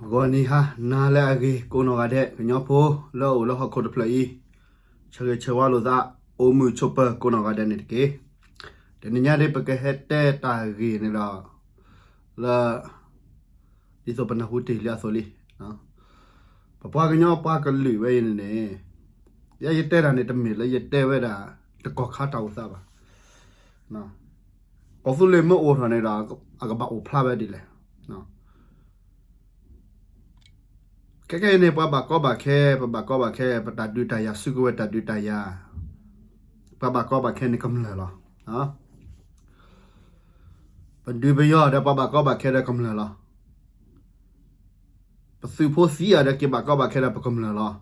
ဂီၤနံၤဟါနၤလၢအဂ့ၤကိးနီၢ်ဂၤဒဲး ကညီဖိလၢအအိၣ်လၢဟီၣ်ခိၣ်တဖျၢၣ်အံၤ, ဆၢဂ့ၤဆၢဝါလိာ်သး အိၣ်မုာ်ဆိးပၢၤကိးနီၢ်ဂၤဒဲးန့ၣ်တက့ၢ်. တနံၤညါဒ် ပကဟဲတဲတၢ်ဂ့ၢ်န့ၣ်ဒီး လၢ ဒ်သိးပနၢ်ဟူတ့ၢ်လံအသိးလံ, ပပှၤကညီပှၤကလုာ်ဝဲအံၤန့ၣ်န့ၣ် ယဲယတဲတၢ်န့ၣ် တမ့ၢ်လၢယတဲဝဲဒၣ် တကီၢ်ခါတၢ်အိၣ်သးဘၣ်. ကီၢ်သူလ့ၤမ့ၢ်အိၣ်ထီၣ်န့ၣ်ဒီး အကဘၣ်အိၣ်ဖျါဝဲဒ်လဲၣ်. ခဲကနံၣ်အံၤန့ၣ် ပှၤဘၣ်ကီဘၣ်ခဲ, ပဘၣ်ကီဘၣ်ခဲ, ပတၢ်ဒုးတၢ်ယၤ စုကဝဲၤတၢ်ဒုးတၢ်ယၤ, ပှၤဘၣ်ကီဘၣ်ခဲန့ၣ်ကမျၢၢ်လီၤ. ပဒုးပယီၤဒီး ပှၤဘၣ်ကီဘၣ်ခဲဒီးကမျၢၢ်လီၤ. ပသုးဖိသံအီၤဒီး က့ၤဘၣ်ကီဘၣ်ခဲဒီးပကမျၢၢ်လီၤ.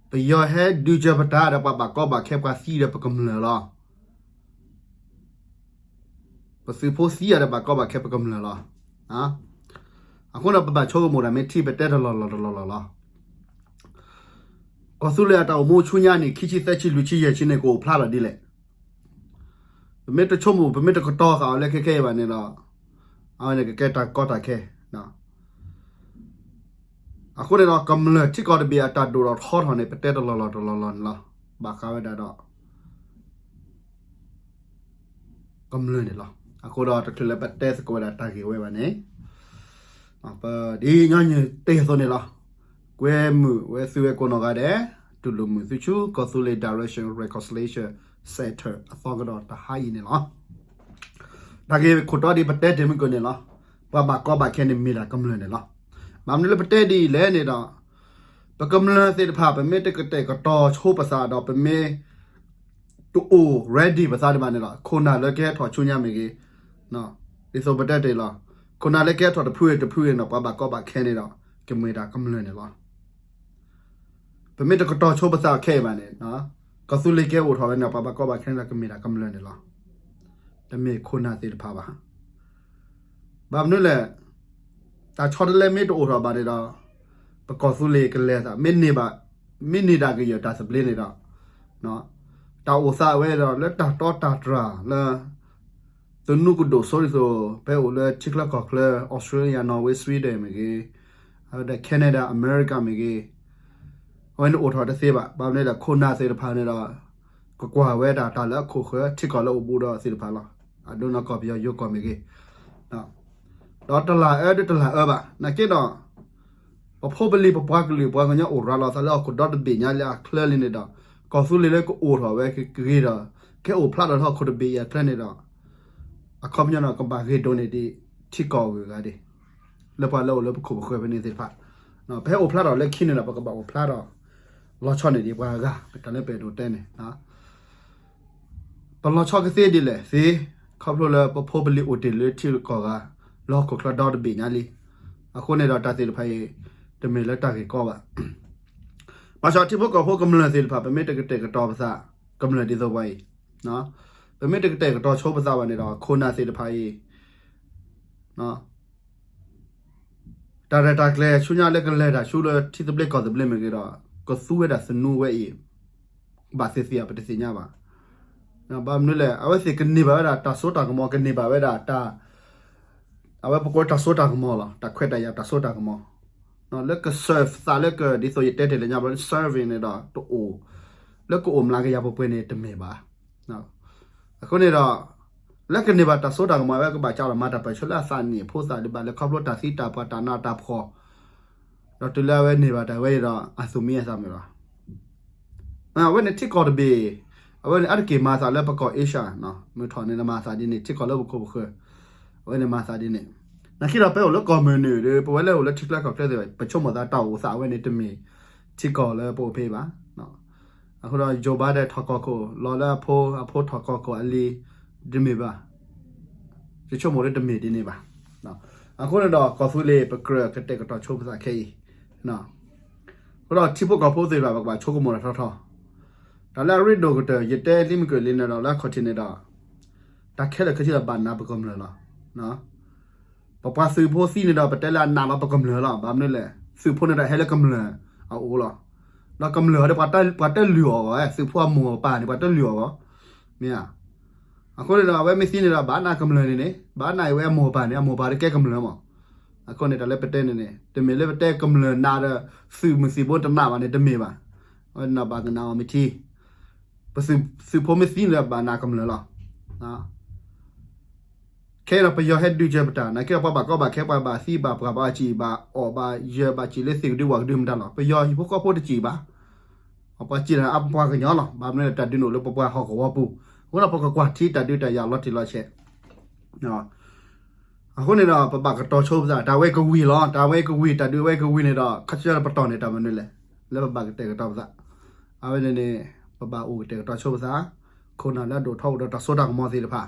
ပယီၤဟဲဒုးစၢၤပတၢ်ဒီး ပှၤဘၣ်ကီဘၣ်ခဲ ပှၤသံဒီးပကမျၢၢ်လီၤ. ပသုးဖိသံအီၤဒီး ဘၣ်ကီဘၣ်ခဲပကမျၢၢ်လီၤ. အဃိဒီး ပဘၣ်ဆိကမိၣ်တၢ်မ့ၢ်ထံ ပတဲတလီၢ်လီၢ်တလီၢ်လီၢ်လီၤ. ကီၢ်သူလ့ၤအတၢ်အိၣ်မူဆူညါန့ၣ် ခံဆံသၢဆံလွံၢ်ဆံယဲၢ်ဆံန့ၣ် ကအိၣ်ဖျါလီၤဒ်လဲၣ်. ပမ့ၢ်တဆိကမိၣ် ပမ့ၢ်တကတီၤဃာ်အီၤလၢခဲခဲအံၤဘၣ်န့ၣ်ဒီး အဝဲန့ၣ်ကကဲတၢ်ကီတၢ်ခဲ အဃိန့ၣ်ဒီး ကမျၢၢ်ထံကီၢ်တဘ့ၣ်အတၢ်ဒိၣ်ထီၣ်ထီထီၣ်န့ၣ် ပတဲတလီၢ်လီၢ်တလီၢ်လီၢ်န့ၣ်လီၤ. ဘၣ်ဃးဝဲဒၣ်ဒီး ကမျၢၢ်န့ၣ်လီၤ. အဃိဒီးတချုးလၢပတဲသကိးဝဲဒၣ်တၢ်ဂ့ၢ်ဝဲဘၣ်န့ၣ် ပဒ်ညီနုၢ်တ့ၢ်အသိးန့ၣ်လီၤ. ကွဲမုာ်ဝဲသုဝဲကိးနီၢ်ဂၤဒဲး, တူၢ်လိာ်မုာ်သုဆူ ကီၢ်သူလ့ၤ Direction Reconciliation Center အသီကဒီးတဟါအံၤန့ၣ်လီၤ. တၢ်ဂ့ၢ်ခိၣ်တီဒ်ပတဲတ့ၢ်မုၢ်ကၢၢ်န့ၣ်လီၤ. ပှၤဘၣ်ကီဘၣ်ခဲန့ၣ်မ့ၢ်ဒၣ်ကမျၢၢ်န့ၣ်လီၤ. ဘၣ်မနုၤလၢပတဲဒ်အံၤလဲၣ်န့ၣ်ဒီး ပကမျၢၢ်သ့ၣ်တဖၣ် ပမ့ၢ်တကတဲာ်ကတီၤဆိပသးဒီး ပမ့ၢ် တအိၣ် ready ပသးဒံးဘၣ်န့ၣ်ဒီး ခိၣ်နၢ်လၢကဟဲထီၣ်ဆူညါမ့ၢ်ဂ့ၤ, ဒ်သိးပတဲတ့ၢ်လီၤ, ခိၣ်နၢ်လၢကဟဲထီၣ်တဖုဂ့ၤတဖုဂ့ၤန့ၣ်ဒီး ပှၤဘၣ်ကီဘၣ်ခဲန့ၣ်ဒီး ကမ့ၢ်ဒၣ်ကမျၢၢ်န့ၣ်လီၤ. ပမ့ၢ်တကတီၤဆိပသးခဲအံၤဘၣ်န့ၣ် ကီၢ်သူလ့ၤကဟဲအိၣ်ထီၣ်ဝဲန့ၣ်ဒီး ပှၤဘၣ်ကီဘၣ်ခဲန့ၣ်ဒီး ကမ့ၢ်ဒၣ်ကမျၢၢ်န့ၣ်လီၤ. တမ့ၢ်ခိၣ်နၢ်သ့ၣ်တဖၣ်ဘၣ်. ဘၣ်မနုၤလဲၣ်, တၢ်ဆီတလဲမ့ၢ်တအိၣ်ထီၣ်ဘၣ်န့ၣ်ဒီး ပကီၢ်သူလ့ၤကလဲၤသး မ့ၢ်န့ၢ်ဘၣ်, မ့ၢ်န့ၢ်ဒၣ်ကယၢၢ်တၢ်သဘျ့န့ၣ်ဒီး တၢ်အိၣ်သးဝဲဒီး လၢတၢ်တီတၢ်တြၢ်လၢ သနူကဒိၣ်စိဒ်သိး ဖဲအိၣ်လၢထံချၢကီၢ်ချၢ Australia, Norway, Sweden မ့ၢ်ဂ့ၤ, အဝဲဒၣ် Canada, America မ့ၢ်ဂ့ၤ, အဝဲန့ၣ်အိၣ်ထီၣ်တသ့ဘၣ်. ဘၣ်မနုၤလဲၣ် ခိၣ်နၢ်သ့ၣ်တဖၣ်န့ၣ်ဒီး ကကွၢ်ဝဲဒၣ်တၢ်လၢအခိၣ်ဃၢၤ ထံကီၢ်လၢအိၣ်ဘူးဒီးသ့ၣ်တဖၣ်လီၤ. အဒိနီၢ်ကီၢ်ပယီၤယိၤကီၢ်မ့ၢ်ဂ့ၤ, ဒီးတလၢ်အၢဒ်တလၢ်အၢဘၣ်. နာ်က့ဒီး ပဖိပလံၤပပှၤကလုာ် ပှၤကညီအိၣ်ရၤလီၤသးလၢဟီၣ်ခိၣ်ဒီတဘ့ၣ်ညါလၢအချၢလံန့ၣ်ဒီး ကီၢ်သူလ့ၤလၢကအိၣ်ထီၣ်ဝဲကဂ့ၤဒီး ကဟဲအိၣ်ဖျါထီၣ်လၢဟီၣ်ခိၣ်တဘ့ၣ်အံၤအချၢန့ၣ်ဒီး အခီပညီဒီးကဘၣ်ဂ့ၤဒိၣ်န့ၢ်ဒံး ထံကီၢ်အဂုၤအဂၤဒံး လၢပှၤလၢအိၣ်လၢပခိၣ်ပဃၢၤဖဲန့ၣ်သ့ၣ်တဖၣ်, ပဟဲအိၣ်ဖျါထီၣ်လၢခံန့ၣ်ဒီး ပကဘၣ်အိၣ်ဖျါထီၣ် လီၤဆီန့ၢ်ဒံးပှၤအဂၤ တၢ်လၢပအဲၣ်ဒိးတဲန့ၣ် ပလီၤဆီကသ့ဒ်လဲၣ်သ့, ခီဖျိလၢပဖိပလံၤအိၣ်တ့ၢ်လၢထံကီၢ်ဂၤ လၢဟီၣ်ခိၣ်ချၢဒီတဘ့ၣ်ညါလံ. အဃိန့ၣ်ဒီးတၢ်သ့ၣ်တဖၣ်အံၤ တမ့ၢ်လၢတၢ်ဂ့ၢ်ကီဘၣ်. ဘၣ်ဆၣ်ထံဖိကီၢ်ဖိကမျၢၢ်သ့ၣ်တဖၣ် ပမ့ၢ်တကတဲာ်ကတီၤပသး ကမျၢၢ်ဒ်သိးပှၤအံၤ, ပမ့ၢ်တကတဲာ်ကတီၤဆိပသးဘၣ်န့ၣ်ဒီး ခိၣ်နၢ်သ့ၣ်တဖၣ်အံၤ တၢ်ရဲၣ်တၢ်ကျဲၤဆူညါလၢကလဲၤတၢ်ဆူလၢထံသဘျ့ကီၢ်သဘျ့မ့ၢ်ဂ့ၤဒီး ကသူဝဲဒၣ်သနူဝဲအံၤ ဘၣ်သ့ၣ်သ့ၣ်ဧါ ပတသ့ၣ်ညါဘၣ်. ဘၣ်မနုၤလဲၣ် အဝဲသ့ၣ်ကန့ၢ်ဘၣ်ဝဲဒၣ်တၢ်စိတၢ်ကမီၤ ကန့ၢ်ဘၣ်ဝဲဒၣ်တၢ် အဝဲပကိးတၢ်စိတၢ်ကမီၤလီၤ. တၢ်ခွဲးတၢ်ယာ်တၢ်စိတၢ်ကမီၤ လၢက serve သးလၢက ဒ်သိးယတဲတ့ၢ်လၢညါဘျီ serving န့ၣ်ဒီးတအိၣ် လၢကအိၣ်မျးကယၤပှဲၤပှဲၤန့ၣ်တမ့ၢ်ဘၣ်. အဃိန့ၣ်ဒီး လၢကန့ၢ်ဘၣ်တၢ်စိတၢ်ကမီၤ အဝဲကဘၣ်ကးလီၤမၤတၢ်ပၢၢ်ဆၢလၢအသးနံၣ်အဖိသၣ်ဒံးဘၣ် လၢခီဖျိတၢ်သံတၢ်ပှၢ်တၢ်နးတၢ်ဖှီၣ် ဒီးတုၤလၢအဝဲန့ၢ်ဘၣ်တၢ်ဝဲအံၤဒီး အသူၣ်မံအသးမုာ်လီၤ. အဝဲန့ၣ်ထံကီၢ်တဘ့ၣ် အဝဲန့ၣ်အါတက့ၢ်မၤသးလၢပကီၢ် Asia မုၢ်ထီၣ်န့ၣ်မၤသးဒ်န့ၣ် ထံကီၢ်လၢပခိၣ်ပဃၢၤ အဝဲန့ၣ်မၤသးဒ်န့ၣ်. နာ်က့ဒီးပအိၣ်လၢကီၢ်မုၢ်နုာ်ဒီး ပဝဲလၢအိၣ်လၢထံချၢကီၢ်ချၢသ့ၣ် ပဆိကမိၣ်သးတၢ်အိၣ်သးအဝဲန့ၣ်တမ့ၢ် ထံကီၢ်လၢပအိၣ်ဖဲအံၤဘၣ်. အဃိဒီး Joe Biden ထီၣ်ကီၢ်ခိၣ် လီၤလၢအဖိ အဖိထီၣ်ကီၢ်ခိၣ်အလံၤ တမ့ၢ်ဘၣ်. ယဆိကမိၣ်လၢတမ့ၢ်ဒ်န့ၣ်ဘၣ်. အဃိန့ၣ်ဒီး ကီၢ်သူလ့ၤပကြၢးကတဲာ်ကတီၤဆိပသးခဲအံၤ အဃိဒီးထံဖိကီၢ်ဖိသ့ၣ်တဖၣ် ပကဘၣ်ဆိကမိၣ်တၢ်ထီထီၣ်. တၢ်လၢအရ့ဒိၣ်ကတၢၢ် ယတဲလံမုၢ်ကၢၢ်လံန့ၣ်ဒီး လၢအခီၣ်ထံးန့ၣ်ဒီး တၢ်ခဲလၢာ်ခဲဆ့ဒီးဘၣ်နးပကမျၢၢ်လီၤ. ပပှၤသုးဖိသံန့ၣ်ဒီး ပတဲလၢအနးလီၤပကမျၢၢ်လီၤ. ဘၣ်မနုၤလဲၣ် သုးဖိန့ၣ်ဒီးဟဲလၢကမျၢၢ်အအိၣ်လီၤ. ဒီးကမျၢၢ်ဒီး ပှၤတလုၢ်အီၣ်ဂီၢ် သုးဖိအမိၢ်အပၢ်န့ၣ် ပှၤတလုၢ်အီၣ်ဂီၢ် မ့ၢ်ဧါ. အဃိန့ၣ်ဒီး အဝဲမ့ၢ်သံန့ၣ်ဒီး ဘၣ်နးကမျၢၢ်န့ၣ်န့ၣ် ဘၣ်နးအံၤဝဲအမိၢ်အပၢ်န့ၣ် အမိၢ်အပၢ်ဒီးကဲကမျၢၢ်မး. အဃိန့ၣ် တၢ်လၢပတဲန့ၣ်န့ၣ် တမ့ၢ်လၢပတဲကမျၢၢ်နးဒီး သုးမုၢ်သံၣ်ဘိတနးဘၣ်န့ၣ် တမ့ၢ်ဘၣ်. အဝဲန့ၣ်ဘၣ်ကနၣ်အီၤမ့ၢ်ထံ ပသုးဖိမ့ၢ်သံန့ၣ် ဘၣ်နးကမျၢၢ်လီၤ. ခဲအံၤဒီးပယီၤဟဲဒုးကဲပတၢ် နာ်က့ဒီးပှၤဘၣ်ကီဘၣ်ခဲ ပှၤဘၣ်သံဘၣ်ပှၢ် ဘၣ်စံၣ်ဘၣ်အီၣ်ဘၣ်ယၢၤ ဘၣ်စံၣ်လၢသ့ၣ်ကဒုဝၣ်ကဒုမတၤလီၤ. ပယီၤဟံၣ်ဖိဃီဖိတစံၣ်ဘၣ်. ပှၤစံၣ်တၢ်အပှၤကညီလီၤ. ဘၣ်မနုၤလဲၣ် တၢ်ဒုးန့ၣ်အိၣ်လၢပပှၤဟီၣ်ကဝီၤပူၤ အဃိဒီးပကကွၢ်ထံတၢ်ဒုးတၢ်ယၤလီၤတံၢ်လီၤဆဲး အဃိန့ၣ်ဒီး ပဘၣ်ကတီၤဆိပသး တၢ်ဝဲကဝံၤလီၤ. တၢ်ဝဲကဝံၤ တၢ်ဒုးဝဲကဝံၤန့ၣ်ဒီး ခါဆူညါပတီၢ်န့ၢ်တၢ်မနုၤလဲၣ် လၢပဘၣ်ကတဲာ်ကတီၤပသး. အဝဲန့ၣ်န့ၣ် ပဘၣ်အိၣ်ကတဲာ်ကတီၤဆိပသး ခိၣ်နၢ်လၢအဒိၣ်ထီၣ်အိၣ်ဒီးတၢ်စိတၢ်ကမီၤသ့ၣ်တဖၣ်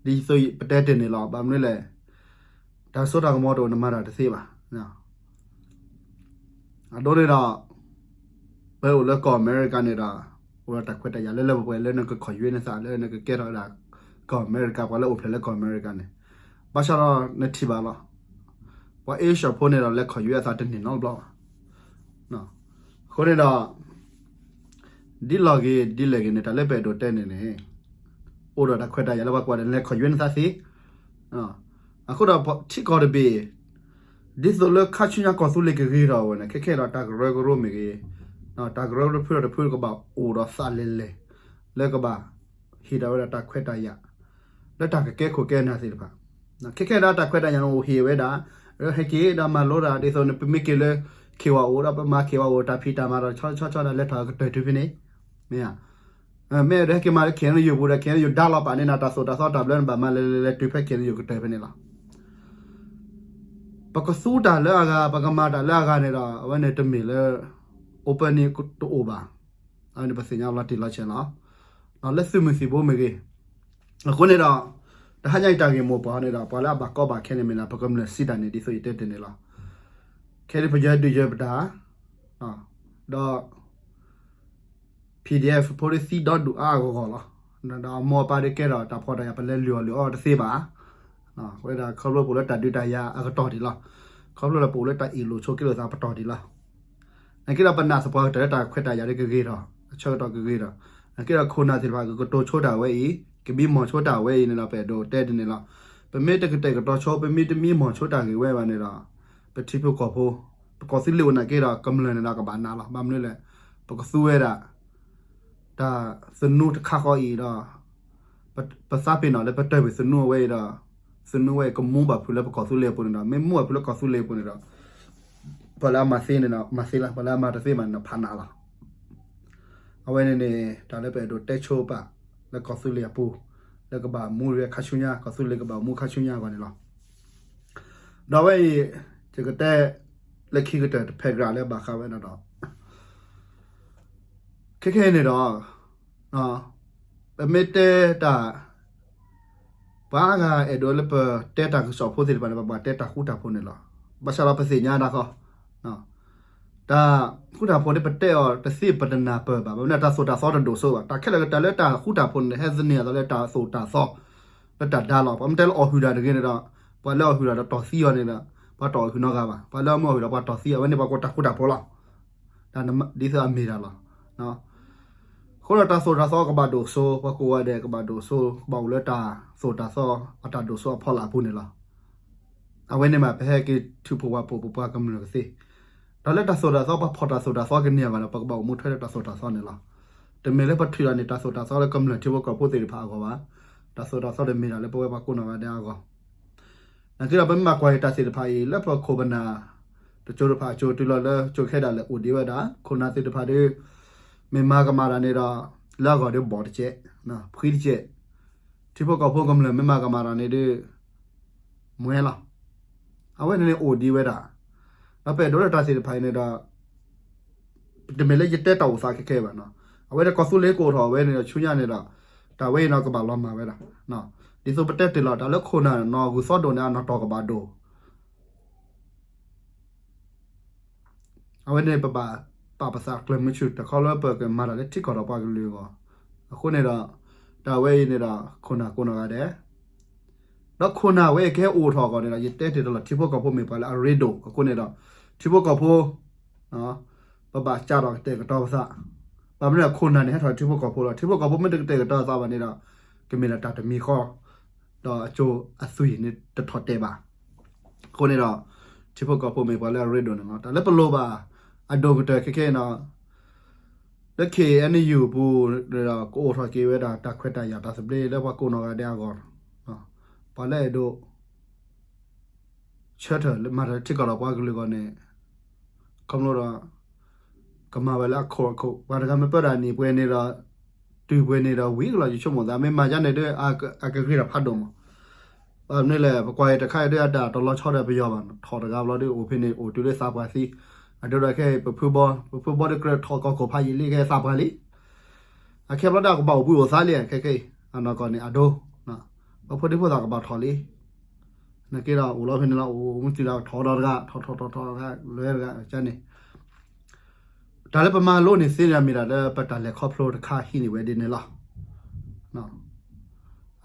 ဒ်သိးပတဲတ့ၢ်န့ၣ်လီၤ. ဘၣ်မနုၤလဲၣ် တၢ်စိတၢ်ကမီၤတအိၣ် နမၤတၢ်တသ့ဘၣ်. အဒိန့ၣ်ဒီး ပအိၣ်လၢကီၢ်အမဲရကၤန့ၣ်ဒီး အိၣ်ဒီးတၢ်ခွဲးတၢ်ယာ်လၢလၢပှဲၤပှဲၤ လၢနကခီၣ်ယွဲနသး လၢနကကဲထီၣ်ဝဲဒၣ် ကီၢ်အမဲရကၤ ပှၤလၢအိၣ်ဖျဲၣ်လၢကီၢ်အမဲရကၤန့ၣ်. ဘၣ်ဆၣ်ဒီးနထံၣ်ဘၣ်လီၤ. ပှၤအ့ရှၢၣ်ဖိန့ၣ်ဒီး လဲၤခီၣ်ယွဲအသးတန့ၢ်နီတဘျီဘၣ်. အဃိန့ၣ်ဒီး ဒ်လီၢ်ဂ့ၤဒ်လဲၣ်ဂ့ၤန့ၣ် တၢ်လၢပအဲၣ်ဒိးတဲန့ၣ်န့ၣ် အိၣ်ဒီးတၢ်ခွဲးတၢ်ယာ်လၢပှၤကိးဂၤဒဲး လဲၤခီၣ်ယွဲနသးသ့. အဃိဒီးထံကီၢ်တဘ့ၣ် ဒ်သိးလၢခါဆူညါကီၢ်သူလ့ၤကဂ့ၤထီၣ်ဝဲန့ၣ် ခဲခဲဒီးတၢ်ကရၢကရိမ့ၢ်ဂ့ၤ, တၢ်ကရၢကရိတဖုဒီးတဖုကဘၣ်အိၣ်ဒီးသးလဲၤလဲၤ လၢကဘၣ်ဟ့ၣ်ဒၣ်ဝဲဒၣ်တၢ်ခွဲးတၢ်ယာ် လၢတၢ်ကကဲခိၣ်ကဲနၢ်သ့ၣ်တဖၣ်. ခဲခဲဒီးတၢ်ခွဲးတၢ်ယာ်န့ၣ်အိၣ်ဟ့ၣ်ဝဲဒၣ် ဟဲက့ၤဒီးမၤလိတၢ် ဒ်သိးန့ၣ် ပမ့ၢ်က့ၤလၢ ခ့ဝါအိၣ်ဒီး ပမၤခ့ဝါအိၣ်တၢ်ဖံးတၢ်မၤဒီး ဆီဆီဆီဒီးလဲၤထီၣ်ကတၢၢ်တုၤဖဲန့ၣ် မ့ၢ်ဧါ. မ့ၢ်ဒီးဟဲက့ၤမၤလၢ ခ့ၣ်အဲၣ်ယူၣ်ပူၤဒီး ခ့ၣ်အဲၣ်ယူၣ် ဒါလီၤပာ်န့ၢ်နၤ တၢ်သိၣ်တၢ်သီတၢ်ဘျၢန့ၣ် ဘၣ်မၤလဲၤလဲၤလဲၤတုၤဖဲ ခ့ၣ်အဲၣ်ယူၣ် ကတၢၢ်ဖဲန့ၣ်လီၤ. ပကသူတၢ်လၢအဂၤ ပကမၤတၢ်လၢအဂၤန့ၣ်ဒီး အဝဲန့ၣ်တမ့ၢ်လၢ opening တအိၣ်ဘၣ်. အဝဲန့ၣ်ပသ့ၣ်ညါလီၤတံၢ်လီၤဆဲးလီၤ. လၢသုးမုၢ်သံၣ်ဘိမ့ၢ်ဂ့ၤ, အဃိန့ၣ်ဒီး တဟါညါအံၤတၢ်ဂ့ၢ်မိၢ်ပှၢ်န့ၣ်ဒီး ပှၤလၢအဘၣ်ကီဘၣ်ခဲန့ၣ်မ့ၢ်လၢ ပကမျၢၢ်စံးတၢ်န့ၣ် ဒ်သိးယတဲတ့ၢ်န့ၣ်လီၤ. ခဲဒ်ပယီၤဒုးယၤပတၢ် ဒီး PDF ဖိဒ်သံဒီဒူၣ်အါအါဂီၢ်ဂီၢ်လီၤ. ဒီးအမိၢ်အပၢ်ဒ်ကဲထီၣ်တၢ်ဖှီၣ်တၢ်ယာ် ပလဲၤလုၢ်အီၣ်လုၢ်အီတသ့ဘၣ်. ဝဲဒၣ်ခီဖျိပအိၣ်လၢတၢ်ဒုးတၢ်ယၤအကတီၢ်ဒံးလီၤ. ခီဖျိလၢပအိၣ်လၢတၢ်အ့ၣ်လိာ်ဆိးက့လိာ်သးပတီၢ်ဒံးလီၤ. နာ်က့ဒီးပနာ်သပှၢ်ကတၢၢ်လၢတၢ်ခွဲးတၢ်ယာ်ဒ်ကဂ့ၤထီၣ် အဆၢကတီၢ်ကဂ့ၤထီၣ်. နာ်က့ဒီးခိၣ်နၢ်သ့ၣ်တဖၣ်ကကတိၤဆိတၢ်ဝဲအံၤ ကမံမီၢ်ဆိတၢ်ဝဲအံၤန့ၣ်ဒီး ပအဲၣ်ဒိးတဲဒ်န့ၣ်လီၤ. ပမ့ၢ်တကတဲာ်ကတီၤဆိ ပမ့ၢ်တမံမီၢ်ဆိတၢ်ဂ့ၢ်ဝဲဘၣ်န့ၣ်ဒီး ပထံဖိကီၢ်ဖိ ပကီၢ်သူလ့ၤအိၣ်နာ်က့ဒီး ကမျၢၢ်န့ၣ်ဒီးကဘၣ်နးလီၤ. ဘၣ်မနုၤလဲၣ် ပကသူဝဲဒၣ် တၢ်သနူတခါဃီအံၤဒီး ပသးပ့ၤနီၣ်လၢပတၢၢ်ပ့ၤသနူအဝဲအံၤဒီး သနူဝဲအံၤကမူဘၣ်ဖုးလၢပကီၢ်သူလ့ၤအပူၤန့ၣ်ဒီး မ့ၢ်မူဘၣ်ဖုးလၢကီၢ်သူလ့ၤအပူၤန့ၣ်ဒီး ပှၤလၢအမၤသ့န့ၣ်ဒီးမၤသ့လီၤ. ပှၤလၢအမၤတသ့ဘၣ်န့ၣ်ဒီးဖးနးလီၤ. အဝဲန့ၣ်န့ၣ် တၢ်လၢပအဲၣ်ဒိးတဲဆိပာ်လၢကီၢ်သူလ့ၤအပူၤ လၢကဘၣ်မူဝဲခါဆူညါ ကီၢ်သူလ့ၤကဘၣ်မူခါဆူညါအဂီၢ်န့ၣ်လီၤ. ဒီးအဝဲအံၤ ယကတဲလၢခံကတၢၢ်တဖဲးကြၢ်လၢဘၣ်ဃးဝဲဒၣ်ဒီး ခဲခဲအံၤန့ၣ်ဒီး ပမ့ၢ်တဲတၢ် ပှၤဂၤအဲၣ်ဒိးလၢပတဲတၢ်ကစီၣ်ဖိသ့ၣ်တဖၣ်န့ၣ် ပဘၣ်တဲတၢ်ဃူတၢ်ဖိးန့ၣ်လီၤ. ဘၣ်ဆၣ်ဒီးပသ့ၣ်ညါဒၣ်ဃီ တၢ်ဃူတၢ်ဖိးန့ၣ်ပတဲအီၤတသ့ပတနၢ်ပၢၢ်ဘၣ်. ဘၣ်မနုၤတၢ်သိၣ်တၢ်သီတဒိၣ်စိဘၣ်. တၢ်ခဲလၢာ်ကတၢၢ်လၢတၢ်ဃူတၢ်ဖိးန့ၣ် ဟဲသန့ၤအသးလၢတၢ်သိၣ်တၢ်သီ လၢတၢ်ဒါလီၤ. ပမ့ၢ်တဲလၢအီၣ်ဟုၣ်တၢ်တဂ့ၤန့ၣ်ဒီး ပှၤလၢအီၣ်ဟုၣ်တၢ်ဒီးတီၢ်သံအီၤန့ၣ်ဒီး ပှၤတီၢ်အီၣ်ဟုၣ်နီတဂၤဘၣ်. ပှၤလၢအမ့ၢ်အီၣ်ဟုၣ်ဒီးပှၤတီၢ်သံအီၤ အဝဲန့ၣ်ပှၤကိးတၢ်ဃူတၢ်ဖိးလီၤ. ဒ်သိးအမ့ၢ်တၢ်လီၤ. အဃိဒီးတၢ်သိၣ်တၢ်သီကဘၣ်ဒိၣ်စိ ပှၤကိးဂၤဒဲးကဘၣ်ဒိၣ်စိ ကဘၣ်အိၣ်လၢတၢ်သိၣ်တၢ်သီအတၢ်ဒိၣ်စိအဖီလာ်အပူၤန့ၣ်လီၤ. အဝဲန့ၣ်မး ပဟဲက့ၤထုးဖှိၣ်ဝးဖှိၣ်ပပှၤကမျၢၢ်ကသ့. တၢ်လၢတၢ်သိၣ်တၢ်သီ ပှၤဖီၣ်တၢ်သိၣ်တၢ်သီကန့ၢ်ဘၣ်ဒီး ပကဘၣ်အိၣ်မူထွဲလၢတၢ်သိၣ်တၢ်သီန့ၣ်လီၤ. တမ့ၢ်လၢပထုးထီၣ်န့ၢ်တၢ်သိၣ်တၢ်သီလၢကမျၢၢ်ထံဖိကီၢ်ဖိသ့ၣ်တဖၣ်အဂီၢ်ဘၣ်. တၢ်သိၣ်တၢ်သီတမ့ၢ်ဒၣ်လၢပဝဲပှၤကိးနီၢ်ဂၤဒဲးအဂီၢ် နာ်က့ဒီးပမ့ၢ်မၤကွၢ်က့ၤတၢ်သ့ၣ်တဖၣ်အံၤ လၢပခိၣ်ပနၢ် တကၠိတဖၣ်အကၠိတုၤလီၤလၢကၠိခဲဒၣ်လဲာ်အိၣ်ဒံးဝဲဒၣ် ခိၣ်နၢ်သ့ၣ်တဖၣ်ဒီး မ့ၢ်မၤကမၣ်တၢ်န့ၣ်ဒီး လၢအဂီၢ်ဒီးဘီၣ်တကဲး ဖှံတကဲး ထံဖိကီၢ်ဖိကမျၢၢ်မ့ၢ်မၤကမၣ်တၢ်န့ၣ်ဒီး မွဲလီၤ. အဝဲန့ၣ်န့ၣ်အိၣ်ဒံးဝဲဒၣ် ဒီးပအဲၣ်ဒိးလၢတၢ်သ့ၣ်တဖၣ်အံၤန့ၣ်ဒီး တမ့ၢ်လၢယတဲတၢ်အိၣ်သးခဲခဲဘၣ်နီၤ. အဝဲဒၣ်ကီၢ်သူလ့ၤကအိၣ်ထီၣ်ဝဲန့ၣ်ဒီး ဆူညါန့ၣ်ဒီး တၢ်ဝဲအံၤနီၤကဘၣ်လီၤမၢ်ဝဲဒၣ်. ဒ်သိးပတဲတ့ၢ်လီၤ တၢ်လၢခိၣ်နၢ်နီၢ်ဂုၢ်သီဒိၣ်န့ၣ် အနီၢ်တီၢ်ကဘၣ်ဒိၣ် အဝဲန့ၣ်ပဘၣ်ပာ်ပသးကျၢၤမုဆူၣ် တခီလၢပကမၤတၢ်လၢထံကီၢ်ဒီးပှၤကလုာ်အဂီၢ်. အဃိန့ၣ်ဒီး တၢ်ဝဲအံၤန့ၣ်ဒီး ခိၣ်နၢ်ကိးနီၢ်ဂၤဒဲး ဒီးခိၣ်နၢ်ဝဲအံၤကဟဲအိၣ်ထီၣ်အဂီၢ်န့ၣ်ဒီး ယတဲတ့ၢ်တလီၤ ထံဖိကီၢ်ဖိမ့ၢ်ပှၤလၢအရ့ဒိၣ်အဃိန့ၣ်ဒီး ထံဖိကီၢ်ဖိ ပဘၣ်ကးထီၣ်ကတဲာ်ကတီၤပသး. ဘၣ်မနုၤခိၣ်နၢ်န့ၣ် ဟဲထီၣ်ထံဖိကီၢ်ဖိလီၤ. ထံဖိကီၢ်ဖိမ့ၢ်တကတဲာ်ကတီၤသးဘၣ်န့ၣ်ဒီး ကမ့ၢ်ဒၣ်တၢ်တမံၤဃီ ဒီးအကၠိအသွံၣ်န့ၣ်တထီၣ်တဲာ်ဘၣ်. အဃိန့ၣ်ဒီး ထံဖိကီၢ်ဖိမ့ၢ်ပှၤလၢအရ့ဒိၣ်န့ၣ်လီၤ. တၢ်လၢပလိၣ်ဘၣ် အဒိၣ်ကတၢၢ်ခဲခဲအံၤန့ၣ် လၢ ခ့ၣ်အဲၣ်ယူၣ် အပူၤဒီး ကအိၣ်ထီၣ်က့ၤဝဲဒၣ်တၢ်ခွဲးတၢ်ယာ်တၢ်သဘျ့လၢပှၤကိးနီၢ်ဂၤဒဲးအဂီၢ်, ပှၤလၢအဲၣ်ဒိး ဆၢထၢၣ်လၢမၤတၢ်ထံကီၢ်ဒီးပှၤကလုာ်အဂီၢ်န့ၣ် ခီဖျိဒီး ကမၤဝဲလၢအခိၣ်အခိၣ်, ပှၤတဂၤမ့ၢ်ပၢတၢ်န့ၣ် ပှဲၤန့ၣ်ဒီး တုၤပှဲၤန့ၣ်ဒီးဝံၤကလီၤ ယဆိကမိၣ်သး မ့ၢ်မၤဒ်န့ၣ်ဒီး အကဂ့ၤထီၣ်ဖးဒိၣ်မး. ဘၣ်မနုၤလဲၣ် ပကွၢ်အံၤတခါအံၤဒီး အတၢ်တလီၤဆီဒီးပယီၤဘၣ်, ထီၣ်တဂၤဘျီဒီး အိၣ်ဖဲန့ၣ် အိၣ်တုၤလၢသးပှၢ်သံ, အဒိဒီးခဲအံၤ ပဖုဘီ, ပဖုဘီဒီးကြၢးထီၣ်ကီၢ်ခိၣ်ဖးယံာ်လံ ခဲအံၤသးပှၢ်လံ. အခဲဘျီဒီး အကဘၣ်အိၣ်ဘှံးအိၣ်သါလံ ခဲခဲအံၤ အနီၢ်ကီၢ်န့ၣ်အဒိ, ပဖိဒံဖိသၣ်ကဘၣ်ထီၣ်လံ. နာ်က့ဒီး အိၣ်လီၤဖဲန့ၣ်လီၤ, အိၣ်မုၢ်တုၤလၢထီၣ်ဒီတဂၤ, ထီၣ်ထီၣ်ထီၣ်ထီၣ်တဂၤ လဲၤတဂၤန့ၣ်, တၢ်လၢပမၤလိန့ၢ်သ့န့ၣ် မ့ၢ်ဒၣ်လၢပတၢ်လဲၤခီဖျိတခါဟံးန့ၢ်ဝဲဒ်န့ၣ်လီၤ.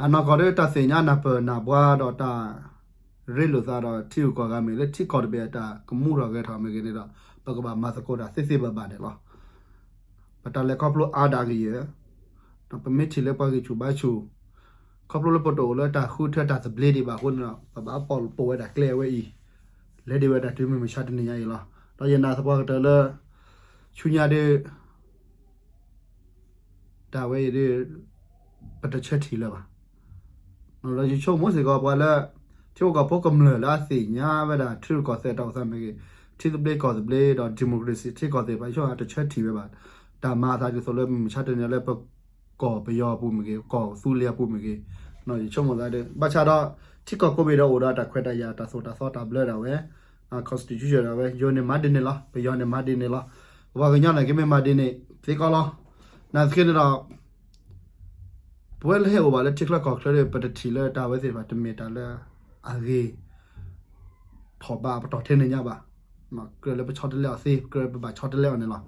အနီၢ်ကီၢ်ဒီး တၢ်သ့ၣ်ညါနၢ်ပၢၢ်နၢ်ဘှါဒီးတၢ် ရ့လိာ်သးဒီးထံဂုၤကီၢ်ဂၤမ့ၢ်ဂ့ၤ လၢထံကီၢ်တဘ့ၣ်အတၢ်ကမူထီၣ်ဂဲၤထီၣ်မ့ၢ်ဂ့ၤန့ၣ်ဒီး ပကဘၣ်မၤသကိးတၢ်သ့သ့ဘၣ်ဘၣ်န့ၣ်လီၤ. ပတၢ်လဲၤခီဖျိအါဒၣ်ကယဲၢ်, ဒီးပမ့ၢ်ထံၣ်လၢပှၤဂံၢ်ဆူၣ်ဘါဆူၣ်, ခီဖျိလၢပတအိၣ်လၢတၢ်ဃုထၢတၢ်သဘျ့ဒံးဘၣ်အဃိန့ၣ်ဒီး ပဘၣ်ပာ်လီၤပဝဲဒၣ်ကျဲအဝဲအံၤ, လဲၤဒံးဝဲဒၣ်တုၤမုၢ်မဆါတနံၤညါအံၤလီၤ. ဒီးယနာ်သပှၢ်ကတၢၢ်လၢ ဆူညါဒီး တၢ်ဝဲအံၤဒီး ပတဆၢထံၣ်လၢၤဘၣ်. ဒီးယဆိကမိၣ်စ့ၢ်ကီး ပှၤလၢ ထံဖိကီၢ်ဖိကမျၢၢ်လၢအသ့ၣ်ညါဝဲဒၣ် ထံရူၢ်ကီၢ်သဲးတၢ်အိၣ်သးမ့ၢ်ဂ့ၤ, ထံသဘျ့ကီၢ်သဘျ့ဒီး democracy ထံကီၢ်သ့ၣ်တဖၣ် ယဆိကမိၣ်အတဆၢထံၣ်ဝဲဘၣ်. တၢ်မၤအသးဒ်သိးလၢမုၢ်မဆါတနံၤလၢပကီၢ်ပယီၤအပူၤမ့ၢ်ဂ့ၤ, ကီၢ်သူလ့ၤအပူၤမ့ၢ်ဂ့ၤ, ယဆိကမိၣ်သးဒီး ဘၣ်ဆၣ်ဒီး ထံကီၢ်ကိးဘ့ၣ်ဒီးအိၣ်ဒီးတၢ်ခွဲးတၢ်ယာ် တၢ်သိၣ်တၢ်သီတၢ်ဘျၢဒၣ်ဝဲ constitution ဒၣ်ဝဲ, ယိၤန့ၣ်မၤဒ်န့ၣ်လီၤ, ပယီၤန့ၣ်မၤဒ်န့ၣ်လီၤ, ပှၤကညီန့ၣ်ကမ့ၢ်မၤဒ်န့ၣ်သ့ကီးလီၤ. နာ်သက့န့ၣ်ဒီး ပဝဲလၢဟဲအိၣ်ဘၣ်လၢထံချၢကီၢ်ချၢဒီး ပတထံၣ်လၢတၢ်ဝဲသ့ၣ်တဖၣ် တမ့ၢ်တၢ်လၢအဂ့ၤ ထီၣ်ဘးပတီၢ်ထဲန့ၣ်ညါဘၣ်. ကြၢးလၢပဆီတလဲအီၤသ့, ကြၢးလၢပဘၣ်ဆီတလဲအီၤန့ၣ်လီၤ.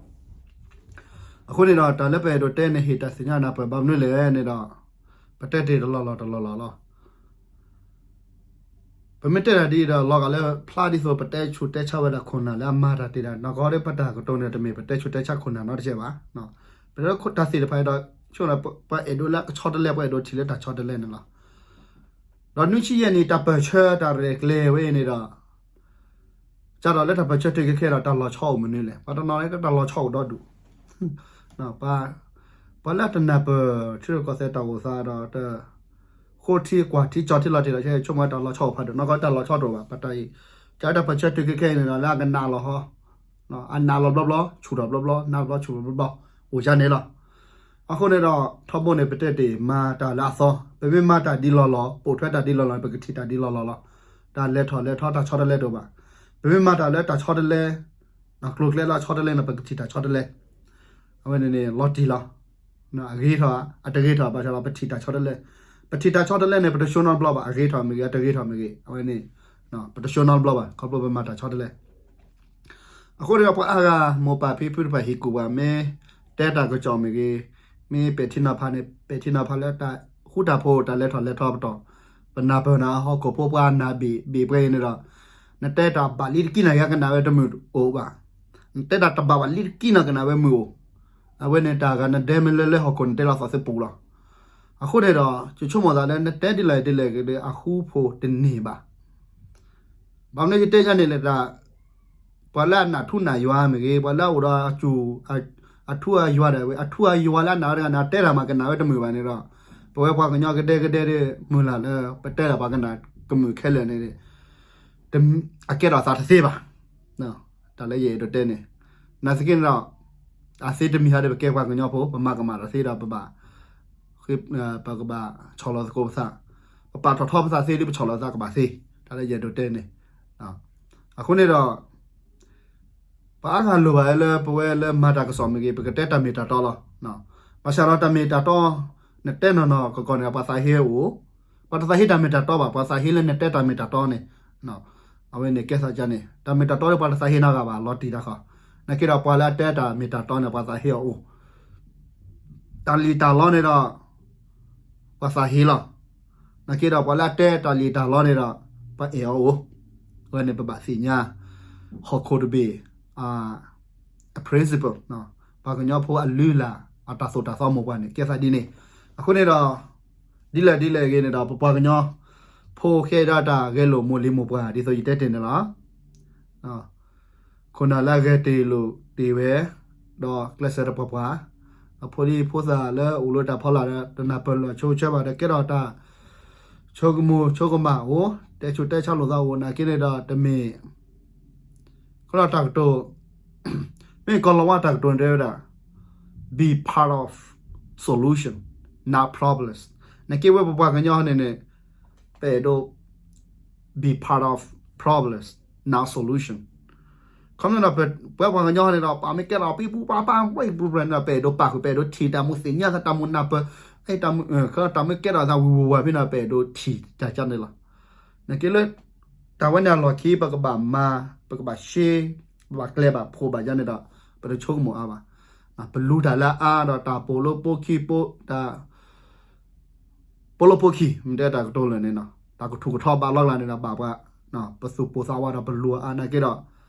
အဃိန့ၣ်ဒီး တၢ်လၢပအဲၣ်ဒိးတဲန့ၣ် ဟ့ၣ်တၢ်သ့ၣ်ညါနၢ်ပၢၢ်ဘၣ်မနုၤလဲၣ်န့ၣ်ဒီး ပတဲတ့ၢ်တလီၢ်လီၢ်တလီၢ်လီၢ်လီၤ. ပမ့ၢ်တဲတၢ်ဒ်အံၤဒီး လီၤဂာ်လၢဖျါဒ်သိးပတဲဆူးတဲဆါဝဲဒၣ်ခိၣ်နၢ်လၢအမၤတၢ်တ့ၢ်ဒၣ်, နီၢ်ကီၢ်ဒီး ပတၢ်ကတိၤန့ၣ် တမ့ၢ်ပတဲဆူးတဲဆါခိၣ်နၢ်နီတစဲးဘၣ်. ပတဲတၢ်သ့ၣ်တဖၣ်အံၤဒီး ဆိကမိၣ် ပှၤအဲၣ်ဒိးလၢအကဆီတလဲ, ပှၤအဲၣ်ဒိးထံၣ်လၢတၢ်ဆီတလဲန့ၣ်လီၤ. ဒီးနွံဆံယဲၢ်နံၣ် တၢ်ပၢၢ်ဆၢတၢ်ရဲၣ်ကျဲၤဝဲအံၤန့ၣ်ဒီး ကဒီးလၢတၢ်ပၢၢ်ဆၢတုၤခဲခဲဒီး တၢ်လီၤဆီအိၣ်မနုၤလဲၣ်, ပှၤတနီၤန့ၣ် တၢ်လီၤဆီအိၣ်ဒီဒူၣ်, ပှၤလၢအတနၢ်ပၢၢ် ထံရူၢ်ကီၢ်သဲးတၢ်အိၣ်သးဒီး ဃိထံကွၢ်ထံကၠီထံလီၤတံၢ်လီၤဆဲး ဆိကမိၣ်တၢ်လီၤဆီအိၣ်ဖးဒိၣ်, နီၢ်ကီၢ်တၢ်လီၤဆီတအိၣ်ဘၣ်. ပတၢ်အံၤ ကတၢ်ပၢၢ်ဆၢတုၤခဲခဲအံၤန့ၣ်ဒီး လၢအကနးလီၤဟီ, အနးလီၤဘျီဘျီ ဆူၣ်ထီၣ်ဘျီဘျီ, နးဘျီဆူၣ်ဘျီဘျီ အိၣ်ယါန့ၣ်လီၤ. အဃိန့ၣ်ဒီး ထီဘိန့ၣ် ပတဲတ့ၢ်မၤတၢ်လၢအသီ, ပမ့ၢ်မၤတၢ်ဒ်လီၢ်လီၢ်, ပိာ်ထွဲတၢ်ဒ်လီၢ်လီၢ်န့ၣ် ပကထံၣ်တၢ်ဒ်လီၢ်လီၢ်လီၤ. တၢ်လဲၤထီၣ်လဲၤထီ တၢ်ဆီတလဲတအိၣ်ဘၣ်. ပမ့ၢ်မၤတၢ်လၢတၢ်ဆီတလဲ, ကျိၤကျဲလၢအဆီတလဲန့ၣ် ပကထံၣ်တၢ်ဆီတလဲ. အဝဲန့ၣ်န့ၣ် လီၤတံၢ်လီၤ. အဂ့ၤထီၣ် အတဂ့ၤထီၣ် ဘၣ်ဆၣ်ဒီး ပထံၣ်တၢ်ဆီတလဲ, ပထံၣ်တၢ်ဆီတလဲန့ၣ် ပတဆှိနီတဘျီဘၣ်, အဂ့ၤထီၣ်မ့ၢ်ဂ့ၤ အတဂ့ၤထီၣ်မ့ၢ်ဂ့ၤ အဝဲန့ၣ် ပတဆှိနီတဘျီဘၣ် ခီဖျိပမၤတၢ်ဆီတလဲ. အဃိန့ၣ်ဒီး ပှၤအါဂၤ မိၢ်ပၢ်ဖံဖုတဖၣ်ဟ့ၣ်ကူၣ်ပှၤ မ့ၢ်တဲတၢ်ကစီၣ်မ့ၢ်ဂ့ၤ, မ့ၢ်ပဲာ်ထံနီၤဖးန့ၣ် ပဲာ်ထံနီၤဖးလၢတၢ်ဃူတၢ်ဖိး တၢ်လဲၤထီၣ်လဲၤထီပတီၢ်, ပနၢ်ပၢၢ်နၤ ဟီၣ်ခိၣ်ဖိပှၤနၢ်ဘ့ၣ်ဘ့ၣ်ပှဲၤအံၤန့ၣ်ဒီး နတဲတၢ်ဘၣ်လံတကံၢ်နီၢ်ဂၤ ကနၣ်ဝဲတမုာ်အိၣ်ဘၣ်, နတဲတၢ်တဘၣ်ဘၣ်လံတကံၢ်နီၢ် ကနၣ်ဝဲမုာ်အိၣ်, အဝဲန့ၣ်တၢ်ဂၤနဒဲမ့ၢ်လၢလၢဟီၣ်ခိၣ် နတဲလီၤသီၣ်သပူၤလီၤ. အဃိန့ၣ်ဒီး ယဆိကမိၣ်သးလၢ နတဲဒ်လဲၣ်ဒ်လဲၣ်ဂ့ၤဒီး အဃူဖိတန့ၢ်ဘၣ်. ဘၣ်မနုၤယတဲယၤန့ၣ်လဲၣ်ဒၣ်, ပှၤလၢအနာ်ထူနာ်ယွၤမ့ၢ်ဂ့ၤ, ပှၤလၢအအိၣ်ဒီးအစူၢ် အထူအယွၤဒၣ်ဝဲ အထူအယွၤလၢအနာ်ဝဲတဂၤန့ၣ် တဲတၢ်မးကနၣ်ဝဲတမုာ်ဘၣ်န့ၣ်ဒီး, ပဝဲပှၤကညီကဒဲကဒဲဒီး မုၢ်လၢ်လၢ ပတဲတၢ်ပှၤကနၣ်ကမုာ်ခဲလၢာ်န့ၣ် အကဲထီၣ်သးတသ့ဘၣ်. တၢ်လၢယအဲၣ်ဒိးတဲန့ၣ်, နာ်သက့န့ၣ်ဒီး အသ့တမံၤဟီဒီး ပကဲပှၤကညီဖိ ပမၤကမၣ်တၢ်သ့ဒီး ပဘၣ် ပကဘၣ်ဆီၣ်လီၤသကိးပသး, ပပာ်ထီၣ်ထီပသးသ့ဒီး ပဆီၣ်လီၤသးကဘၣ်သ့, တၢ်လၢယအဲၣ်ဒိးတဲန့ၣ်. အဃိန့ၣ်ဒီး ပှၤအါဂၤလိၣ်ဘၣ်လၢ ပဝဲလၢမၤတၢ်ကစီၣ်မ့ၢ်ဂ့ၤ ပကတဲတၢ်မ့ၢ်တၢ်တီလီၤ. ဘၣ်ဆၣ်ဒီးတၢ်မ့ၢ်တၢ်တီ နတဲနီၢ်နီၢ်ကီၢ်ကီၢ်န့ၣ် ပှၤသးဟ့အိၣ်, ပှၤတသးဟ့တၢ်မ့ၢ်တၢ်တီဘၣ်, ပှၤသးဟ့လၢနတဲတၢ်မ့ၢ်တၢ်တီန့ၣ်, အဝဲန့ၣ်ကဲသးကန့ၣ် တၢ်မ့ၢ်တၢ်တီဒီး ပှၤတသးဟ့နီတဂၤဘၣ် လီၤတံၢ်တၢ်ဃီ, နာ်က့ဒီးပှၤလၢအတဲတၢ်မ့ၢ်တၢ်တီန့ၣ် ပှၤသးဟ့အီၤအိၣ် တၢ်လံၣ်တၢ်လီန့ၣ်ဒီး ပှၤသးဟ့လီၤ. နာ်က့ဒီးပှၤလၢအတဲတၢ်လံၣ်တၢ်လီန့ၣ်ဒီး ပှၤအဲၣ်အီၤအိၣ်. အဝဲန့ၣ်ပဘၣ်သ့ၣ်ညါ ဟီၣ်ခိၣ်တဘ့ၣ် အ principle ပှၤကညီဖိအလုၢ်အလၢ် အတၢ်သိၣ်တၢ်သီမိၢ်ပှၢ်န့ၣ် ကဲသးဒ်န့ၣ်. အဃိန့ၣ်ဒီး ဒ်လဲၣ်ဒ်လဲၣ်ဂ့ၤန့ၣ်ဒီး ပပှၤကညီဖိဃဲဒၣ်တၢ်ဂဲၤလိာ်မိၢ်လံၤမိၢ်ပှၢ် ဒ်သိးယတဲတ့ၢ်န့ၣ်လီၤ. ခိၣ်နၢ်လၢအဂဲၤတ့ၢ်လိာ်တ့ၢ်ဝဲ, ဒီးကျဲးစၢးတပှၢ်ပှၢ်, အဖိဒံဖိသၣ်လၢအိၣ်လၢတၢ်ဖီလာ်ဒီး တနၢ်ပၢၢ်လီၤဆိဆၢဘၣ်ဒီး ကဲထီၣ်တၢ်ဆိကမိၣ်ဆိကမးအိၣ်, တဲဆူးတဲဆါလိာ်သးအိၣ် နာ်က့န့ၣ်ဒီးတမ့ၢ် ကဲထီၣ်တၢ်ကတိၤ မ့ၢ်ကီၢ်လီၤဝါတၢ်ကတိၤန့ၣ်တဲဝဲဒၣ် be part of solution, not problems. နာ်က့ဝဲပပှၤကညီန့ၣ်န့ၣ် ပအဲၣ်ဒိး be part of problems, not solution. ခီမ့ၢ်ဒီး ပပှၤကညီန့ၣ်ဒီး ပမ့ၢ်ကဲထီၣ်ပံပူပပၢ်ဝဲပူပူန့ၣ်ဒီး ပအဲၣ်ဒိးပာ်ဃုာ် ပအဲၣ်ဒိးထံၣ်တၢ်မူသ့ၣ်ညါ တၢ်မူနၢ်ပၢၢ်, တၢ်မူကဲထီၣ်သးဝံၤဝံၤဝဲဖဲန့ၣ် ပအဲၣ်ဒိးထံၣ်တၢ်ကန့ၣ်လီၤ. နာ်က့လၢ တၢ်ဝဲန့ၣ်အလီၢ်ခံ ပကဘၣ်မၤ, ပကဘၣ်ရှဲ, ပဘၣ်ကျဲၤဘၣ်ဖှိၣ်ဘၣ်ယါန့ၣ်ဒီး ပတဆိကမိၣ်အါဘၣ်. ပလူၤတၢ်လၢအါဒီးတၢ်ပိာ်လိဖိခံ, တၢ် ပိာ်လိဖိခံ မ့ၢ်တဲတၢ်ကတိၤလၢာ်န့ၣ်နီၤ တၢ်ကထူၣ်ကထီဘၣ်လီၤကျါန့ၣ်ဒီး ဘၣ်ပှၤ ပသူၣ်ပိၢ်သးဝးဒီးပလူၤအါနာ်က့ဒီး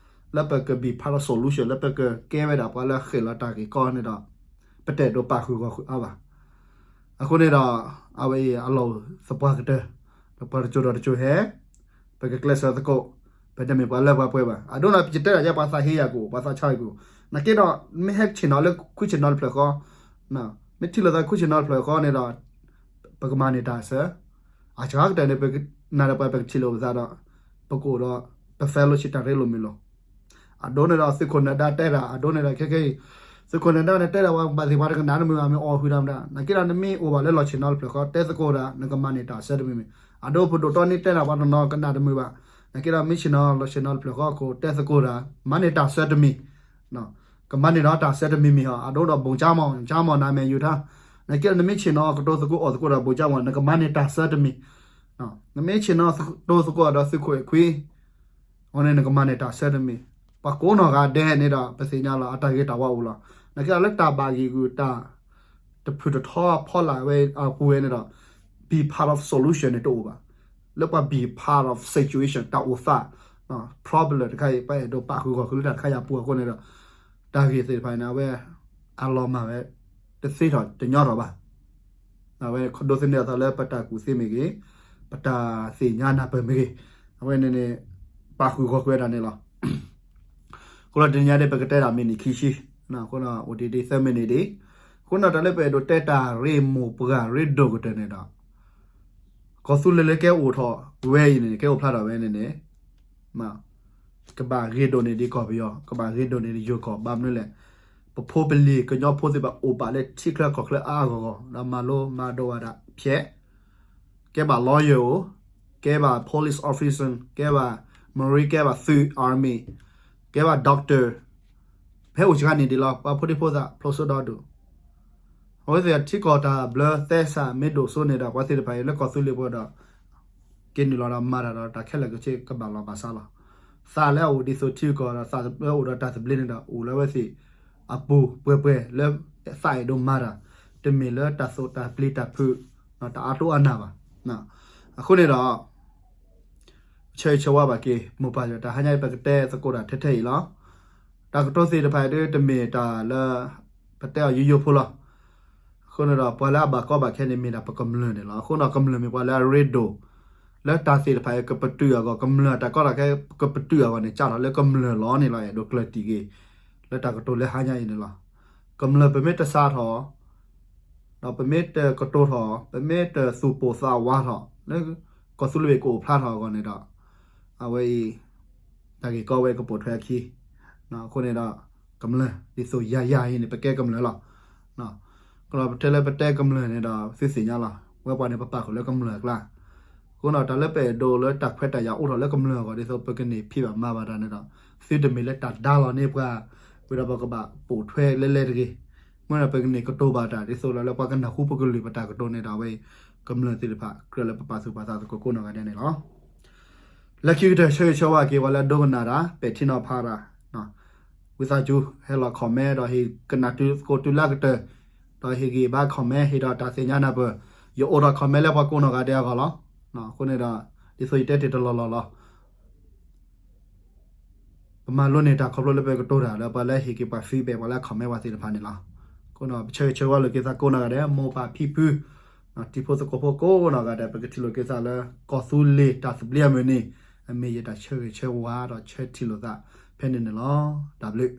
လၢပက be part of solution လၢပကကဲဝဲဒၣ်ပှၤလၢဃဲၣ်လီၤတၢ်ဂ့ၢ်ကီန့ၣ်ဒီး ပတအဲၣ်ဒိးပာ်ဃုာ်ဂီၢ်ဃုာ်အါဘၣ်. အဃိန့ၣ်ဒီး အဝဲအံၤအလီၢ်သပှၢ်ကတၢၢ် ဒီးပှၤတစိၤဒီးတစိၤဟဲ ပကကျဲးစၢးသကိး, ပတမ့ၢ်ပှၤလၢပှၤပှဲၤဘၣ်. အဒိန့ၣ် ပကတဲဒၣ်ယဲ ပှၤသးဟ့ယၤကအိၣ်, ပှၤသးဆါကအိၣ်, နာ်က့ဒီး မ့ၢ်ဟဲဆ့ၣ်နီၤလၢခွံဆ့ၣ်နီၤတဖျၢၣ်ဃီ, မ့ၢ်ထံၣ်လိာ်သးခွံဆ့ၣ်နီၤတဖျၢၣ်ဃီန့ၣ်ဒီး ပကမၤန့ၢ်တၢ်အစၢၤ, အစှၤကတၢၢ်န့ၣ် ပကနၣ်ဒီးပှၤ ပကထံၣ်လိာ်ပသးဒီး ပကအိၣ်ဒီး ပ fellowship တၢ်ရ့လိာ်မုာ်လိာ် အဒိန့ၣ်ဒီး သုးခိၣ်နၢၤဒါတဲတၢ် အဒိန့ၣ်ဒီး ခဲခဲအံၤ သုးခိၣ်နၢၤဒါန့ၣ် တဲဒၣ်ပှၤဘၣ်သ့ၣ်ပှၤတကနၣ်တမုာ်ဘၣ် မ့ၢ်အီၣ်ဃုာ်တၢ်မတၤ, နာ်က့ဒီး နမ့ၢ်အိၣ်ဘၣ်လၢလီၢ်ဆ့ၣ်နီၤတဖျၢၣ်ဃီ တဲသကိးတၢ် နကမၤန့ၢ်တၢ်ဆၢတမံၤမံၤ, အဒိ ပဒိၣ်တီန့ၣ်တဲဒၣ်ပှၤတနီၤကနၣ်တမုာ်ဘၣ်, နာ်က့ဒီး မ့ၢ်ဆ့ၣ်နီၤလီၢ်ဆ့ၣ်နီၤတဖျၢၣ်ဃီအဃိ တဲသကိးတၢ် မၤန့ၢ်တၢ်ဆၢတမံၤ ကမၤန့ၢ်ဒီးတၢ်ဆၢတမံၤမံၤဟီ အဒိဒီး ဘိၣ်ကၠါမီၢ် ကၠါမီၢ် နမဲာ်ယူၤထါ, နာ်က့ဒီး နမ့ၢ်ဆ့ၣ်နီၤကတိၤသကိးအီၣ်သကိးဒီး ဘိၣ်ကၠါမီၢ် နကမၤန့ၢ်တၢ်ဆၢတမံၤ, နမ့ၢ်ဆ့ၣ်နီၤကတိၤသကိးဒီးသုးခိၣ်အဲၣ်ခွံ အဃိန့ၣ် နကမၤန့ၢ်တၢ်ဆၢတမံၤ, ပှၤကိးနီၢ်ဂၤဒဲးန့ၣ်ဒီး ပသ့ၣ်ညါလီၤ အတၢ်ဂ့ၤတၢ်ဝါအိၣ်လီၤ, နာ်က့ဒီးလၢတၢ်ဘၣ်ဂံၢ်ဂုာ်တၢ် တဖုၣ်တထီဖီလာ်ဝဲအပူၤဝဲန့ၣ်ဒီး be part of solution န့ၣ်တအိၣ်ဘၣ်, လၢပှၤ be part of situation တၢ်အိၣ်သး problem တခါအံၤ ပအဲၣ်ဒိးပာ်ဃုာ်ဂီၢ်ဃုာ်လၢတၢ်တခါအံၤအပူၤအဃိန့ၣ်ဒီး တၢ်ဂ့ၢ်သ့ၣ်တဖၣ်န့ၣ် အဝဲ အလီၤမၢ်ဝဲ တသ့ထီၣ်တညီထီၣ်ဘၣ်, အဝဲဒိးသန့ၤအသးလၢပတၢ်ကူၣ်သ့မ့ၢ်ဂ့ၤ, ပတၢ်သ့ၣ်ညါနၢ်ပၢၢ်မ့ၢ်ဂ့ၤ, အဝဲန့ၣ်န့ၣ် ပာ်ဃုာ်ဂီၢ်ဃုာ်ဝဲဒၣ်န့ၣ်လီၤ. အဃိဒီးတနံၤညါဒ် ပကတဲတၢ်မံးနံးခံဆံ, အဃိဒီးအိၣ်တ့ၢ်ဒ်သၢမံးနံးဒ်, အဃိဒီးတၢ်လၢပအဲၣ်ဒိးတဲတၢ်ရ့မိၢ်ပှၢ်ရ့ဒိၣ်ကတၢၢ်န့ၣ်ဒီး ကီၢ်သူလ့ၤလၢကဲအိၣ်ထီၣ်ဝဲအံၤန့ၣ် ကဲအိၣ်ဖျါထီၣ်ဝဲန့ၣ်န့ၣ် ကဘၣ်ဂ့ၤဒိၣ်န့ၢ်ဒံးကီၢ်ပယီၤ, ကဘၣ်ဂ့ၤဒိၣ်န့ၢ်ဒံးယိၤကီၢ်, ဘၣ်မနုၤလဲၣ်, ပဖိပလံၤကညီဖိသ့ၣ်တဖၣ်အိၣ်ဘၣ်လၢထံချၢကီၢ်ချၢအါအါဂီၢ်ဂီၢ် ဒီးမၤလိမၤဒိးဝဲဒၣ်ဖျဲး, ကဲဘၣ် lawyer အိၣ်, ကဲဘၣ် police officer, ကဲဘၣ် marine, ကဲဘၣ်သုး army, ကဲဘၣ် doctor, ဖဲအိၣ်စှၤန့ၢ်ဒံးလီၤ ပှၤဖိဒံဖိသၣ်ဖျိးစိဒီဒူၣ် အဝဲသ့ၣ်ထံကီၢ်တၢ်ဘျၢသဲစးမ့ၢ်ဒိၣ်စိန့ၣ်ဒီး ပှၤသ့ၣ်တဖၣ်အံၤလၢကီၢ်သူလ့ၤပူၤဒီး က့ၤနုာ်လီၤဒီးမၤတၢ်ဒီးတၢ်ခဲလၢာ်ကဆ့ကဘၣ်လီၤဘၣ်ဆါလီၤ. သးလၢအအိၣ်ဒ်သိးထံကီၢ်ဒီးသးလၢအိၣ်ဒီးတၢ်သဘျ့န့ၣ်ဒီး အိၣ်လၢအဝဲသ့ၣ်အပူၤပှဲၤပှဲၤလၢသးအဲၣ်ဒိးမၤတၢ်, တမ့ၢ်လၢတၢ်သိၣ်တၢ်ပျံၤတၢ်ဖုး တၢ်အါတိအါနၢ်ဘၣ်. အဃိန့ၣ်ဒီး ဆၢဂ့ၤဆၢဝါဘၣ်က့ၤ မိၢ်ပၢ်ယွၤ တၢ်ဟါညါအံၤပကတဲသကိးတၢ်ထဲထဲအံၤလီၤ. တၢ်ကတိၤသ့ၣ်တဖၣ်အံၤဒ်တမ့ၢ်တၢ်လၢ ပတဲအီၤယိယိဖိလီၤ. အဃိန့ၣ်ဒီး ပှၤလၢအဘၣ်ကီဘၣ်ခဲန့ၣ် မ့ၢ်ဒၣ်ပကမျၢၢ်န့ၣ်လီၤ. အဃိန့ၣ်ဒီးကမျၢၢ်မ့ၢ်ပှၤလၢအရ့ဒိၣ် လၢတၢ်သ့ၣ်တဖၣ်အံၤကပတုာ်အဂီၢ်, ကမျၢၢ်တၢ်ကီတၢ်ခဲကပတုာ်အဂီၢ်န့ၣ် စးထီၣ်လၢကမျၢၢ်လီၤန့ၣ်လီၤ. အဲၣ်ဒိးကျၢၢ်တံၢ်က့ၤ လၢတၢ်ကတိၤလၢဟါညါအံၤန့ၣ်လီၤ. ကမျၢၢ်ပမ့ၢ်တစးထီၣ် ဒီးပမ့ၢ်တကတိၤထီၣ်, ပမ့ၢ်တသူၣ်ပိၢ်သးဝးထီၣ် လၢကီၢ်သူလ့ၤကအိၣ်ဖျါထီၣ်အဂီၢ်န့ၣ်ဒီး အဝဲအံၤ တၢ်ဂ့ၢ်ကီဝဲကပိာ်ထွဲအခံ, အဃိန့ၣ်ဒီး ကမျၢၢ် ဒ်သိးယၤယၤအံၤန့ၣ် ပကဲကမျၢၢ်လီၤ. ကလီပထဲလၢပတဲကမျၢၢ်န့ၣ်ဒီး သုသ့ၣ်ညါလီၤ. ဝဲပှၤန့ၣ်ပပာ်ဃုာ်လၢကမျၢၢ်အကျါ, အဃိန့ၣ်ဒီး တၢ်လၢပအဲၣ်ဒိးလၢတၢ်ခွဲးတၢ်ယာ်အိၣ်ထီၣ်လၢကမျၢၢ်အဂီၢ် ဒ်သိးပကန့ၢ်ဖံးဘၣ်မၤဘၣ်တၢ်န့ၣ်ဒီး သုတမ့ၢ်လၢတၢ်ဒါလီၤန့ၢ်ပှၤ, ဝံၤဒီးပကဘၣ်ပိာ်ထွဲလဲလဲတဂ့ၤ. မ့ၢ်ဒီးပကန့ၢ်ကတိၤဘၣ်တၢ် ဒ်သိးလၢပှၤကနၢ်ဟူပကလုၢ်ပတၢ်ကတိၤန့ၣ်ဒီး အဝဲအံၤ ကမျၢၢ်သ့ၣ်တဖၣ် ကြၢးလၢပပာ်သူၣ်ပာ်သးသကိးကိးနီၢ်ဂၤဒဲးန့ၣ်လီၤ. လၢခံကတၢၢ် ဆၢဂ့ၤဆၢဝါက့ၤ ပှၤလၢအဒိကနၣ်တၢ် ပဲာ်ထံနီၤဖးတၢ်, ဝံသးစူၤ ဟဲလီၤ comment ဒီးဟ့ၣ်ကနၣ်တုသကိးတုၤလၢကတၢၢ်, ဒီးဟ့ၣ်ဂံၢ်ဘါ comment ဟ့ၣ်ဒီးတၢ်သ့ၣ်ညါနၢ်ပၢၢ်, ယအိးထီၣ် comment လၢပှၤကိးနီၢ်ဂၤဒဲးအဂီၢ်လီၤ. အဃိန့ၣ်ဒီး ဒ်သိးယတဲတ့ၢ်တလီၢ်လီၢ်လီၤ. ပမၤလိန့ၢ်တၢ်ခီဖျိလၢပကတိၤတၢ်လၢပှၤလၢဟ့ၣ်က့ၤပှၤ feedback ပှၤလၢ comment ပှၤသ့ၣ်တဖၣ်န့ၣ်လီၤ. အဃိဒီး ပဆၢဂ့ၤဆၢဝါလိာ်က့ၤသးကိးနီၢ်ဂၤဒဲး မိၢ်ပၢ်ဖံဖု တံၤဖိသကိးဖိကိးနီၢ်ဂၤဒဲး ပကထံၣ်လိာ်က့ၤသးလၢ ကီၢ်သူလ့ၤတၢ်သဘျ့အမုၢ်နံၤ အမ့ၢ်ယတၢ်ဆၢဂ့ၤဆၢဝါဒီးဆၢထံၣ်လိာ်သးဖဲန့ၣ်န့ၣ်လီၤ. တၢ်ဘျုး